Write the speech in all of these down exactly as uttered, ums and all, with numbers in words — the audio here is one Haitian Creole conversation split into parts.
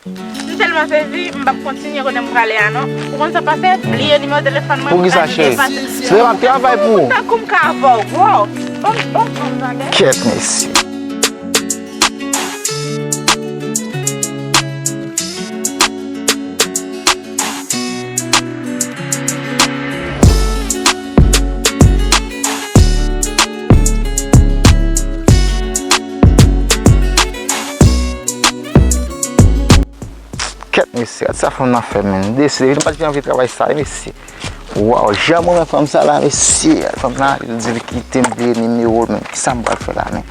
M tèlman sezi, m p ap kontinye kote m prale a non. Ou konn sa pase? Bliye nimewo telefòn mwen. Poukisa, cheri? Se m ap travay pou ou. Tankou m ka avè w, bro. Bon, bon, bon, tande. Kèt, mesye. Kèt, mesye, gad sa fanm nan fè, menn. Deside, li pa t gen anvi travay sa, mesye. Waw, jan mwen wè fanm sa la, mesye. Fanm nan, li di li kite m, bliye nimewo l, menn. Kisa m pral fè la, menn?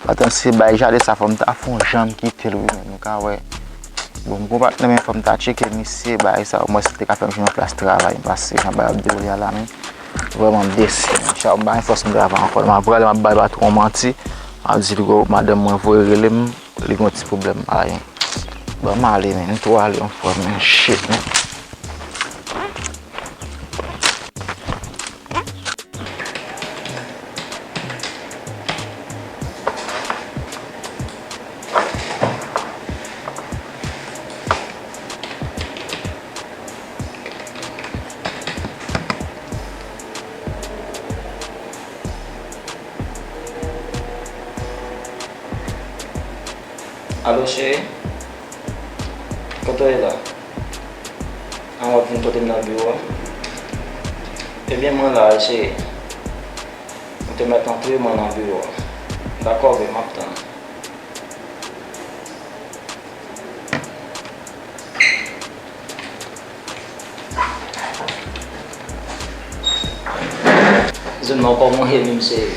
Atann, se bay jale sa, fò m ta fè yon jan m kite l, wi, menn. Nou ka wè. Bon, m gon patnè, men fò m ta tcheke misye, bay sa, omwen si l te ka fè m jwenn yon plas travay, paske jan bagay ap dewoule a la, menn. Vrèman, m desi, menn. Chak m pa gen fòs m travay ankò. M ap prale, m ap bay patwon manti. M ap di l, gwo, madanm mwen voye rele m. Li gon ti pwoblèm, ayen. Ban m ale, menn. M tou ale yon fwa, menn. Shit, menn. Alo, cheri? Kote w ye la? A, w ap vin kote m nan biwo a? Ebyen, mwen la, cheri. Ou te mèt antre, mwen nan biwo a. Dakò, bebe, m ap tann. Zounan, kòman w ye menm, cheri?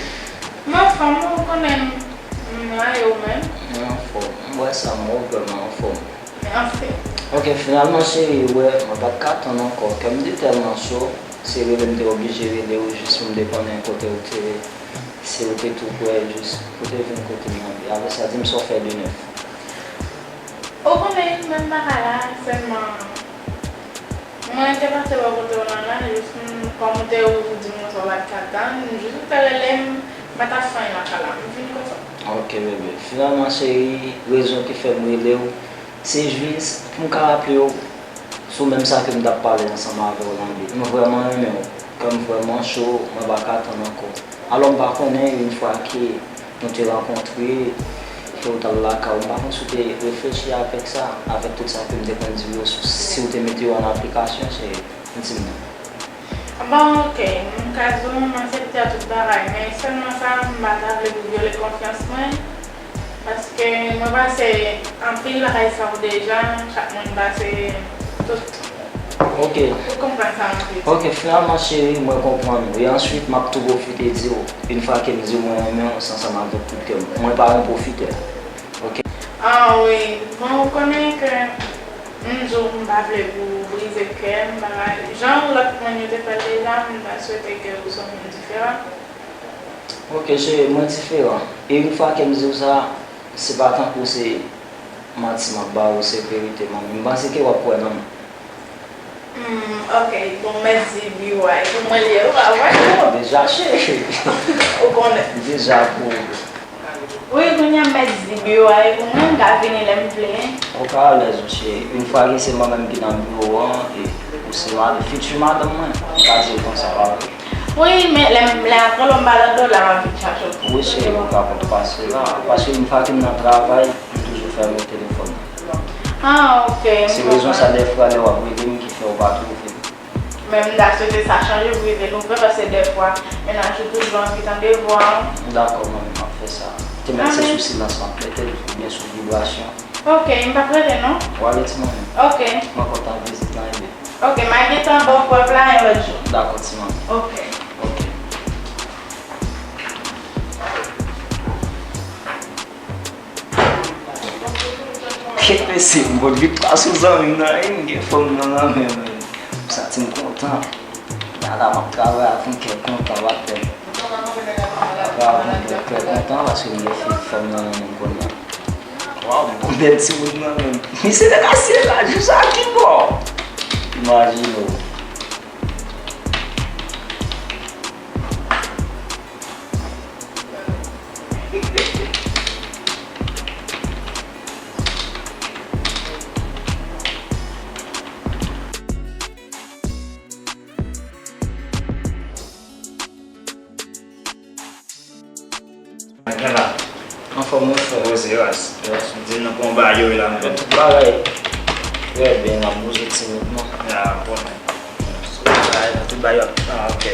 M anfòm, ou konnen m la, e ou menm? Mwen anfòm. M wè sa, mwen vrèman anfòm. Mèsi. Ok, finalman, cheri, ou wè, mwen pa t ka tann ankò. Kè m te tèlman cho, se rele m te oblije rele w jis pou m te konnen kote w te ye, si w te tou prè, jis pou w te vin kote m nan. Apre sa, di m sa w fè de nèf. Ou konnen, menm bagay la, sèlman mwen te pase bò kote w nan la, jis m, kòm ou te ou di m konsa w pa t ka tann, jis ou te rele m, m pa t ap fè anyen lakay la, m vin konsa. Ok, bebe. Finalman, cheri, rezon ki fè m rele w, se jis pou m ka raple w sou menm sa ke m t ap pale ansanm avè w nan bi. M vrèman renmen w. Kè m vrèman cho, mwen pa ka tann ankò. Alò, m pa konnen, yon fwa ke nou te rankontre, ke w t al lakay ou, m pa konn si w te reflechi avèk sa, avèk tout sa ke m te konn di w yo, si w te mete yo an aplikasyon, cheri, di m non. Bon, ok, m ka di w, m aksepte a tout bagay, men sèlman sa, m pa ta vle pou vyole konfyans mwen, paske mwen pase anpil bagay sa w deja, chak moun pase tout. Ok. Ou konprann sa m vle di. Ok, finalman, cheri, mwen konprann ou. E answit, m ap tou pwofite di w, yon fwa ke m di w mwen renmen w, se ansanm avèk tout kè m. Mwen pa yon pwofitè. Ok. Ah wi, bon, ou konnen ke m di w m pa vle pou w brize kè m, bagay. Jan lòt moun yo te fè l deja, m ta swete ke ou se yon moun diferan. Ok, cheri, mwen diferan. E yon fwa ke m di w sa, se pa tankou se manti m ap ba w, se verite, manmi. M panse ke w ap kwè nan mwen. Hmm, ok, bon, mèsi, B Y. Pou mwen, li ye, ou pa vre? Bon, deja, cheri. Ou konnen. Deja, pou ou. Wi, kounye a, mèsi, B Y, pou mwen, m ka vini lè m vle. Ou ka alèz, wi, cheri. Yon fwa ke se mwen menm ki nan biwo an, e ou se mad-, fiti madanm mwen, m ka di l konsa, pa vre? Wi, men lè m, lè apre lè m pa tande w la, m ap vin chache w. Wi, cheri, ou ka konn pase la. Paske yon fwa ke m nan travay, m toujou fèmen telefòn mwen. Ah, ok. Se rezon sa, dèfwa, lè w ap rele m ki fè w pa twouve m. Men m ta swete sa chanje pou rete louvè, paske dèfwa, mennaj ou toujou anvi tande vwa w. Dakò, manmi, m ap fè sa. Te mèt se sou silans m ap mete l, oubyen sou vibrasyon. Ok, m p ap rele non. W ale, ti manmi. Ok. Mwen kontan vizit lan, ebyen. Ok, m a gentan ba w prèv la yon lòt jou. Dakò, ti manmi. Ok. Ok. Kèt mesye, m pot vit pa sou zanmi m nan, wi, m gen fanm nan nan men m, wi. M santi m kontan. Gade la, m ap travay avè yon kè kontan, pa pè. Travay avè yon kè kontan, paske m gen fi, fanm nan nan men m kounye a. Waw, m gon bèl timoun nan men m. Misye te ka siye la, jis a ki bò? Imajine w. Gen la. Anfòm wi frè. Poze ras. Yes. Di nou kòman bagay yo ye la menm. Tout bagay trè byen, m ap bouje ti wout mwen. Ya, bon. Tout bagay, tout bagay yo ap, ah, ok.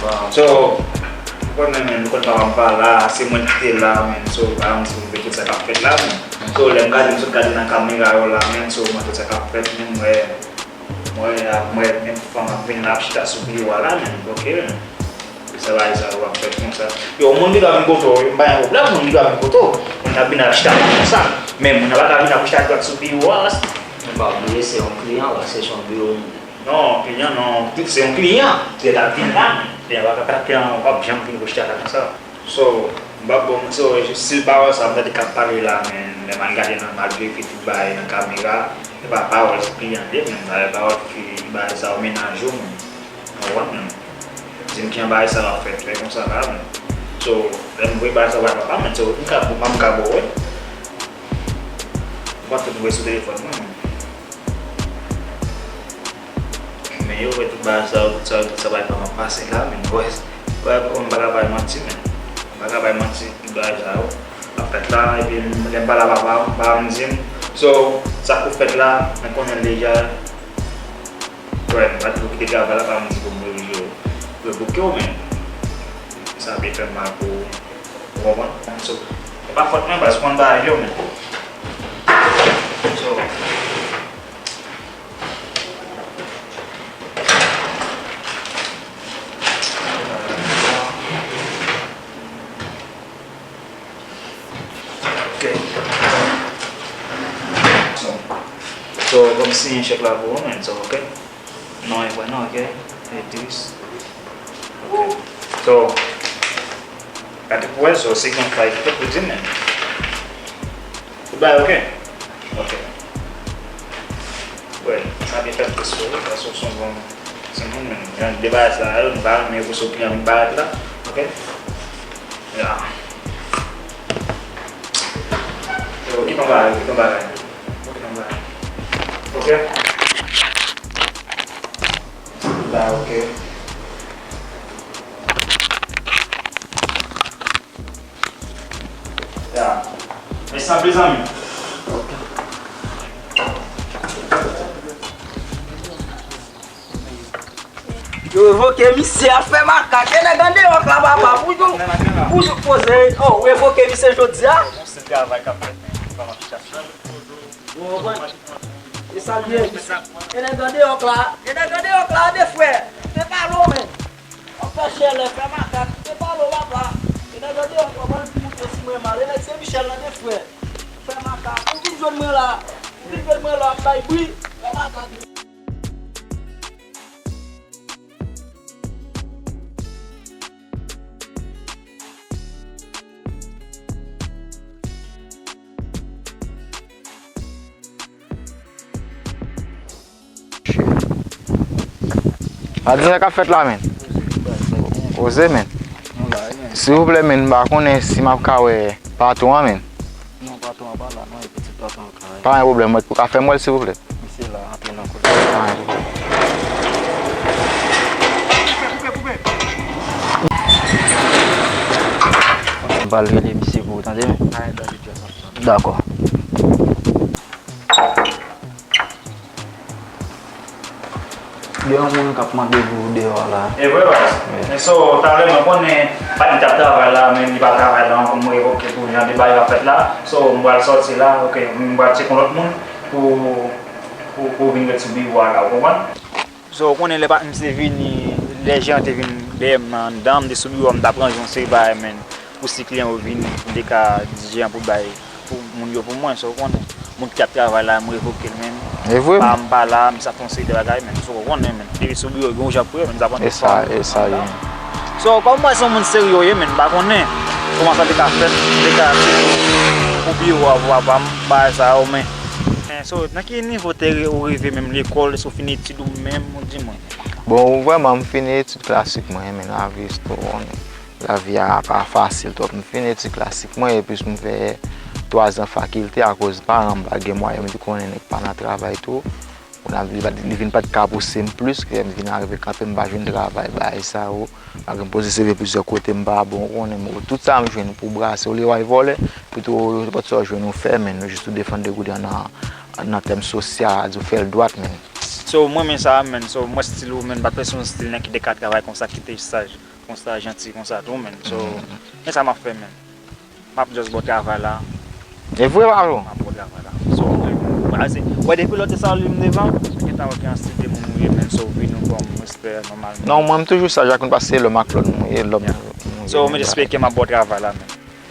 Bon. So, ou konnen menm, ou konn papa m pa la, se mwen ki te la menm. So, pa m di pou m vle tout sa k ap fèt la menm. So, lè m gade, m sot gade nan kamera yo la menm, so, mwen tout sa k ap fèt menm, mwen, mwen, mwen, menm fanm ap vin la, ap chita sou biwo a la menm, ok menm. Sa bagay sa yo ap fèt konsa. Yo, moun ki ka vin kote w, yo, m pa gen pwoblèm, moun ki ka vin kote w. Moun ap vin ap chita konsa. Men moun nan pa ka vin ap chita dwat sou biwo a. Ou pa bliye, se yon kliyan, la, se yon biwo moun. Non, kliyan non, se yon kliyan. Lè l ap vin la, men kliyan pa ka, kliyan pa p janm vin pou chita la konsa. So, m pa bon, so, si l pa wè sa, m ta di k ap pale la, men lè m al gade nan, malgre ke tout bagay nan kamera, se pa pawòl ti kliyan li ye, men se pawòl fi bagay sa yo menaj yo, men. Ou konprann, men? Di m ki jan bagay sa yo ap fèt, fè konsa la, men. So, lè m voye bagay sa bay papa m, men, so, m ka, m ka ba w, wi. M pa tout voye sou telefòn mwen, men. Men yo wè tout bagay sa yo, tout sa yo, tout sa bay pa m ap pase la, men wè, wè, m pa ka bay manti, men. M pa ka bay manti, tout bagay sa yo ap fèt la, epi lè m pale a papa m, papa m di m, so, sa k pou fèt la, mwen konnen l deja, wè, m pa t pou kite travay la, papa m di pou m revoke w, men sa vle fè m mal pou ou, ou konprann? So, se pa fòt mwen, paske w konn bagay yo, men. So, Ok. So, so, ban m siyen chèk la pou ou, men, so, ok? Non, e vre, non, ok? E tris. Ok. So, gade pou wè, so, se konn fay fèt pou di, men. Ou bay, ok? Ok. Wè, sa byen fèt pou sou, paske w se yon bon timoun, men. Jan de bagay sa yo, nou pa renmen pou sou kliyan vin parèt la. Ok? Ya. Yo, kite yon bagay, kite yon bagay. Kite yon bagay. Ok? La, ok. Ya. Mèsi anpil, zanmi. Yo revoke misye, ap fè makak. E nèg andeyò k la, papa, pou jou, pou jou poze. Oh, revoke misye jodi a. Bon, se travay k ap fèt, men, pa m ap chache. Ou konprann? E sa l ye. E nèg andeyò k la, e nèg andeyò k la, de frè. Te pale w, men. W ap fè chèlè, fè makak, te pale w, papa. E nèg andeyò k la, w ap moute sou mwen mal. E nèg Sen Michèl la, de frè. Fè makak. Ou vin jwenn mwen la. Ou vin jwenn mwen la, w ap bay bri. Fè makak. Pa di sa k ap fèt la, men. Koze, men. Silvouplè, men, m pa konnen si m ap ka wè patwon an, men. Non, patwon an pa la, non, e pitit patwon an ka ye. Pa gen pwoblèm, ou ka fè m wè l, silvouplè? Misye la, antre nan kote. Pa gen pwoblèm. M pral rele misye pou ou, tande, men. Dakò. Gen yon moun k ap mande pou ou deyò a la. E vre, baz. Wi. Men so, talè, mwen konnen, pa di t ap travay la, men li pa travay la ankò, mwen revoke pou jan de bagay k ap fèt la. So, mwen pral sòti la, ok, mwen pral tcheke yon lòt moun pou, pou, pou vin ret sou biwo a la, ou konprann? So, ou konnen lè pa misye vini, lè jeran te vin dèyè m nan anndan, m te sou biwo a, m t ap ranje yon seri bagay, men. Pou si kliyan yo vini, m te ka di jeran pou bay pou moun yo pou mwen, so ou konnen. Moun ki t ap travay la, m revoke l, men. E vre, pa m pa la, m sa fè yon seri de bagay, men. So ou konnen, men. Depi sou biwo, gen yon jan pou yo, men, m sa pran telefòn. E sa, e sa, ye. So, kòm mwen se yon moun serye, ye, men, m pa konnen kòman sa te ka fèt, m te ka cheke pou biwo a, pou papa m, bagay sa yo, men. Men, so, nan ki nivo te re-, ou rive menm lekòl, èske ou fin etid ou menm, ou di mwen? Bon, vrèman, m fin etid klasik mwen, men lavi, ou konnen. Lavi a pa fasil twòp. M fin etid klasik mwen, epi m fè twa zan fakilte akoz paran m pa gen mwayen, m te konnen nèg pa nan travay tou. Kounye a, li pa t, li vin pa t ka pouse m plis, ke m vin arive kanpe, m pa jwenn travay, bagay sa yo. Malgre m poze C V plizyè kote, m pa bon, ou konnen, m, tout sa m jwenn pou brase, olye w al vòlè, pito nenpòt sa w jwenn ou fè, men nou jis tou defann de goud nan, nan tèm sosyal, di w fè l dwat, men. So, m renmen sa, men, so, m wè stil ou, men, m pa t wè se yon stil nèg ki te ka travay konsa, kite saj konsa, janti konsa tou, men. So, men sa m ap fè, men. M ap just ba w travay la. E vre, patwon? M ap ba w travay la. So, mwen, mwen, ase, wè, depi lòt sa li m devan, mwen gentan wè ki yon stil de moun ou ye, men, so, vin nou ban m respè nòmalman. Non, mwen, m toujou saj ak moun, paske se lòm ak lòt nou ye, lòm nou ye. So, men, espere ke m ap ba w travay la, men.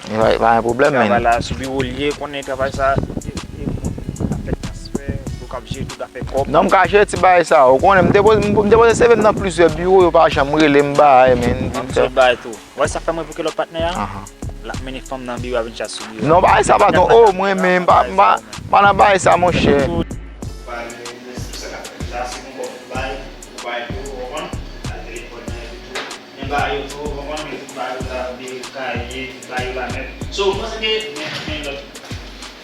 E pa, pa gen pwoblèm, men. Travay la, sou biwo l ye, konnen travay sa, e, e moun ap fè transfè, yo k ap jere tout afè kòb. Non, m ka jere ti bagay sa, ou konnen, m depoze, m depoze C V m nan plizyè biwo, yo pa janm rele m bagay, men, m vin fè. M ap di w bagay tou. Wè sa fè mwen evoke lòt patnè a? L ap mennen fanm nan biwo a vin chase sou biwo a. Non, bagay sa pa twò. Oh, mwen menm, m pa, m pa, m pa nan bagay sa, monchè. Sa se yon bòf bay, ou bay tou, ou konprann? Al telefòn nan epi tou. Men bay yo tou, ou konprann? Men tout bay yo la, de kaye, tout bay yo la nèt. So, ou panse ke men, men lòt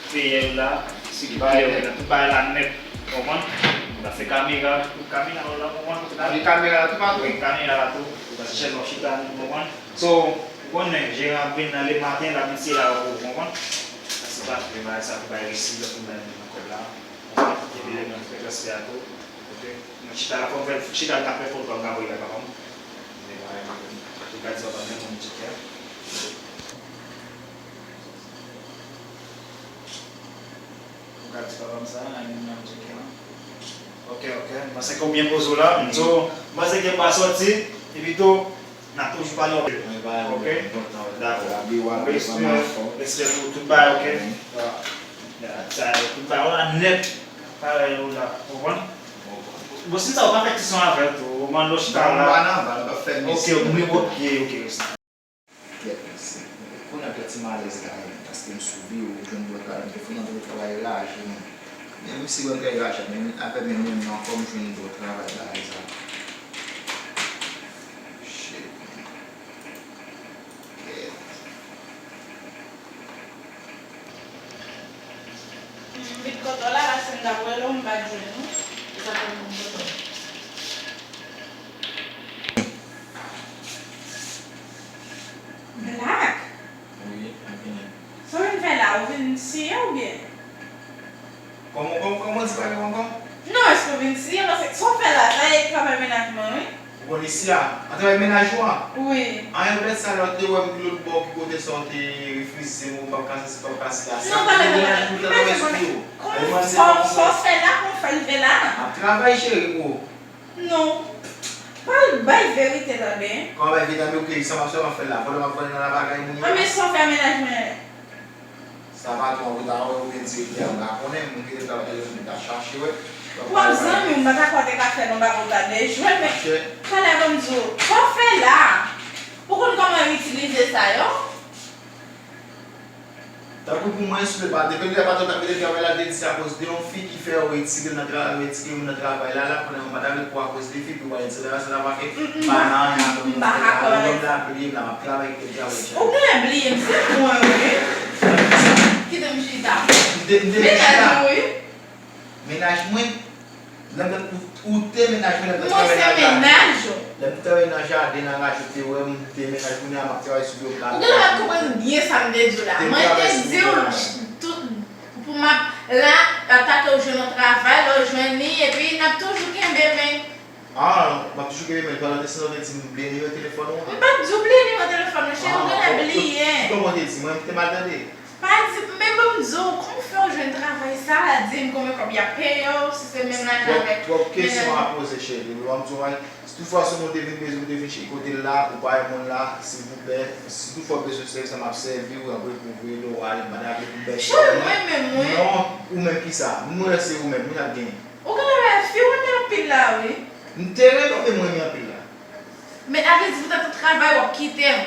peyè yo la, si bay yo la, tout bay la nèt, ou konprann? Ou ta fè kamera, tout kamera yo la, ou konprann? Tout la. Gen kamera la toupatou. Wi, kamera la tou. Ou ta chèche yon chita, ou konprann? So, ou konnen, jeran ap vin nan lematen, l ap vin sere avèk ou, ou konprann? Sa se pa vre bagay sa pou bay resi, pou bay moun nan kòb la. Ou konprann? Epi lè moun fè transfè a tou, ok? Mwen chita la, fò m fè, chita l ka fè foto, m ka voye bay papa m. Men bagay m ap di papa m, m tcheke a. M ka di papa m sa, a, li menm ap tcheke la. Ok, ok. M panse ke w byen poze w la. So, m panse ke m pa sòti, epi tou, n ap toujou pale, ok? Ok? Dakò. Respè, respè pou tout bagay, ok? Sa, tout bagay, w la nèt. Parèy ou la, ou konprann? Bon, si sa, w pa fè ti son avè l tou, ou konprann, lè w chita la. Non, m pa nan bal, m pa fè mesye. Ok, ok, ok. Kèt, mesye. Kounye a, kèt, ti malèz la, paske m sou biwo, m jwenn bon travay, m te fouti nan travay raje, men. Men m si bon travay raje, men avè men menm nan, fò m jwenn bon travay la, e sa. Shit, man. Kèt. M vin kote w la, paske m t ap rele w, m pa t jwenn ou. E sa fè m vin kote w. Black! Wi, mwen vini. Sa w vin fè la? Ou vin siye oubyen? Kòman, kòman, kòman w di bagay ankò? Non, èske w vin siye? Paske sa w fè la, sa e travay mennaj mwen, wi. Ou konn isi a? An travay mennaj ou an? Wi. An, e pèt sa lè w te wè m ki lòt bò, ki kote sa w te refize m, ou p ap ka, p ap ka sila. Non, pa vle, pa vle. Sa w fè la, pou w fè rive la. M ap travay, cheri, o. Non. Pa bay verite tande. Kòman bay verite tande? Ok, sa m ap, sa m ap fè la? Vòlè m ap vòlè nan la bagay moun yo? An, men sa w fè mennaj mwen. Sa patwon an, ou ta wè oubyen direktè a, m pa konnen, moun ki te travay la, yo vin ta chache, wè. W ap zanmi w, m pa ta kwè w te ka fè non bagay ou ta dejwe, men talè ban m di w, sa w fè la? Ou konn kòman yo itilize sa yo? Tankou pou mwen, si w pa, depi lè patwon t ap mete travay la, te di se akoz de yon fi ki fè yo retire l nan tra-, retire moun nan travay la, la, konnen mwen pa ta vle pou akoz de fi, pou w al di sa, sa ta pa fè, m pa nan anyen avè moun nan travay la, m la bliye m la, m ap travay, kite m travay chak jou. Ou genlè bliye m, se mwen, wi. Kite m chita. M te, m te chita. Mennaj ou, wi. Mennaj mwen, lè m te, ou, ou te mennaj mwen, lè m te travay nan jaden. Mwen se mennaj ou. Lè m te travay nan jaden, nan raje, ou te wè m, m te mennaj, kounye a m ap travay sou biwo m la. Ou genlè pa t konprann byen sa m te di w la. Mwen te di w tout, pou m ap la, ap tate w jwenn yon travay, lè w jwenn li, epi n ap toujou kenbe men. Ah, m ap toujou kenbe men, pandan de setan w te di m bliye nimewo telefòn ou an. M pa t di w bliye nimewo telefòn mwen, cheri, ou genlè bliye. Kòman w te di? Mwen, m te mal tande. Pa di, men ban m di w, kòman w fè w jwenn travay sa a? Di m konbyen kòb y ap peye w, si se mennaj avèk. Twòp, twòp kesyon a poze, cheri. Ban m di w, si toutfwa se ou te vin bezwen, ou te vin chèche kote l la, ou pa wè moun la, silvouplè, si toutfwa w bezwen sèvis la, m ap sèvi w, apre pou voye l, ou ale, m pa ta vle pou m bèt. Cheri, mwen menm, wi. Non, ou menm kisa? Nou wè se ou menm, wi, n ap genyen. Ou genlè wè fi w renmen anpil la, wi. M te renmen w, men m renmen anpil la. Men avè di pou ta tout travay, w ap kite m.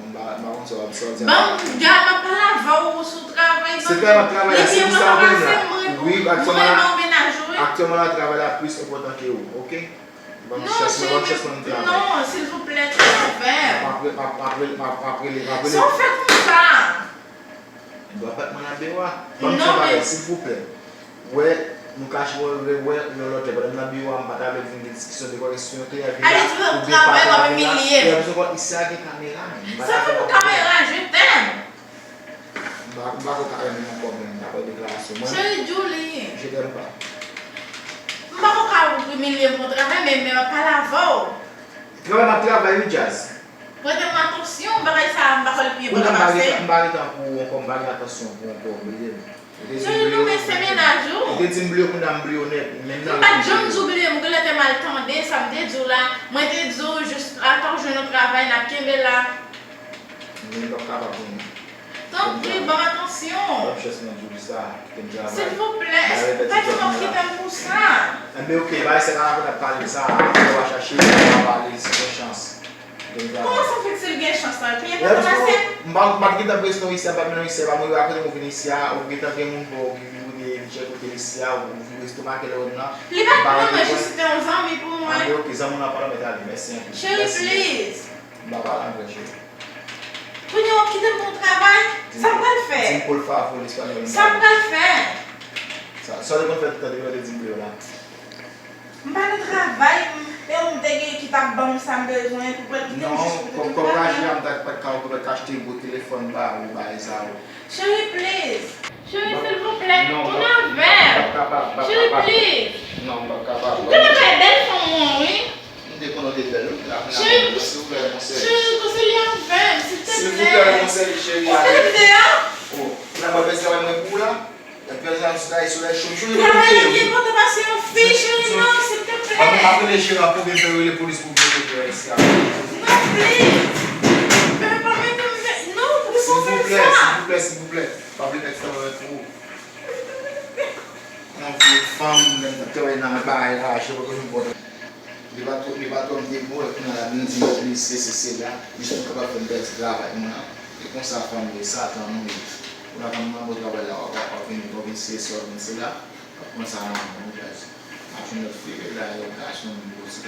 Mwen pa, m pa konn sa w ap, sa w di a. Ban m, gad, m ap pale avè w sou travay, ban m. Se travay, m ap travay la, se pou sa w konnen la. Wi, aktyèlman la, aktyèlman la, travay la plis enpòtan ke ou, ok? Ban m chans mwen, ban m chans mwen travay. Non, silvouplè, travay. M ap, m ap, m ap, m ap, m ap rele, m ap rele, m ap rele. Sa w fè konsa? Dwa pa t mwen ap bewa. Ban m fè bagay, silvouplè. Wè, Nou ka chita rewè yon lòt lè. Pandan m nan biwo a, m pa ta vle vin gen diskisyon de kòreksyon, kliyè vini la, oubyen patnè a vini la. Kliyè bezwen konn isi a gen kamera, men. M pa ta fè kamera, je t'aime. M pa, m pa kwè w ka renmen m ankò, men, daprè deklarasyon mwen. Cheri, Julie. Je t'aime pas. M pa kwè w ka imilye m pou yon travay, men, men m ap pale avè w. Travay m ap travay, wi, Jazz. Prete m atansyon, bagay sa a, m pa kwè l pi enpòtan pase. Kounye a m pa gen, m pa gen tan pou ou ankò, m pa gen atansyon pou ou ankò, bliye m. Ou te di m bliye ou. Cheri, non, men se mennaj ou. Ou te di m bliye ou, kounye a m bliye ou nèt. Menm nan. M pa t janm di w bliye m, ou genlè te mal tande sa m te di w la. Mwen te di w jis atò w jwenn yon travay, n ap kenbe la. Men m p ap kapab kounye a. Tanpri, ban m atansyon. Ban m chans mwen di w sa, kite m travay. Silvouplè, pa di m w ap kite m pou sa. Enben, oke, bagay sa, n ap pale sa, ou va chache, ou va pale, si gen chans. Kòman sa fè di si l gen chans la? Epi, e pa pase. M pa, m pa t gentan prese w isi a, m pa t mennen w isi a, e pa mwen rakonte m ou vin isi a, ou gentan gen moun ba w ki vin kote, vin tcheke kote isi a, ou, ou vin estomake lè w nan. Li pa t pran mwen, jis se te yon zanmi pou mwen. Anben, oke, zanmi w nan pa nan mèt ale, mèsi anpil. Cheri, please. M pa pale anglè, cheri. Kounye a w ap kite m pou yon travay? Sa m pral fè? Di m por favor, en español. Sa m pral fè? Sa, sa w te konn fè tout tan depi lè w te di m bliye w la. M pa nan travay, m, e ou m te gen ki t ap ban m sa m bezwen, pou pral kite m jis pou te travay. Non, kòm, kòm raje a, m ta pa t ka, ou pa t ka achte gwo telefòn ba ou, bagay sa yo. Cheri, please. Cheri, silvouplè, tounen avè m. Non, m p ap kapab, m p ap kapab. Cheri, please. Non, m p ap kapab. Ou genlè bay bèl fanm ou an, wi. M te konnen w te bèl, wi. Cheri, cheri, konseye avè m, silteplè. Silvouplè, konseye, cheri. Ou fè m deyò? Oh, ou nan mwen pèse mwen pou ou la? Travay la pi enpòtan pase yon fi, cheri, non, silteplè. Apre le jeran pou vin fè rele polis pou bloke travay isi a. Non, please. Bebe, pa mete m, non, poukisa w fè sa? Silvouplè, silvouplè, silvouplè. Pa vle nèg fè mwen pou ou. Yon vye fanm, menm travay nan bagay la, je pa konn bon. Li pa twò, li pa twò m te bon, e kounye a la vin di m plis sesi sela, jis pou kapab fè m pèdi travay mwen an. E konsa fanm yo, satan nou ye. Kounye a fanm nan bon travay la, w ap, w ap vin, w ap vin sesi, w ap vin sela, w ap pran sa nan men w, guys. M ap jwenn lòt fi, la, yo ka achte yon gwo ti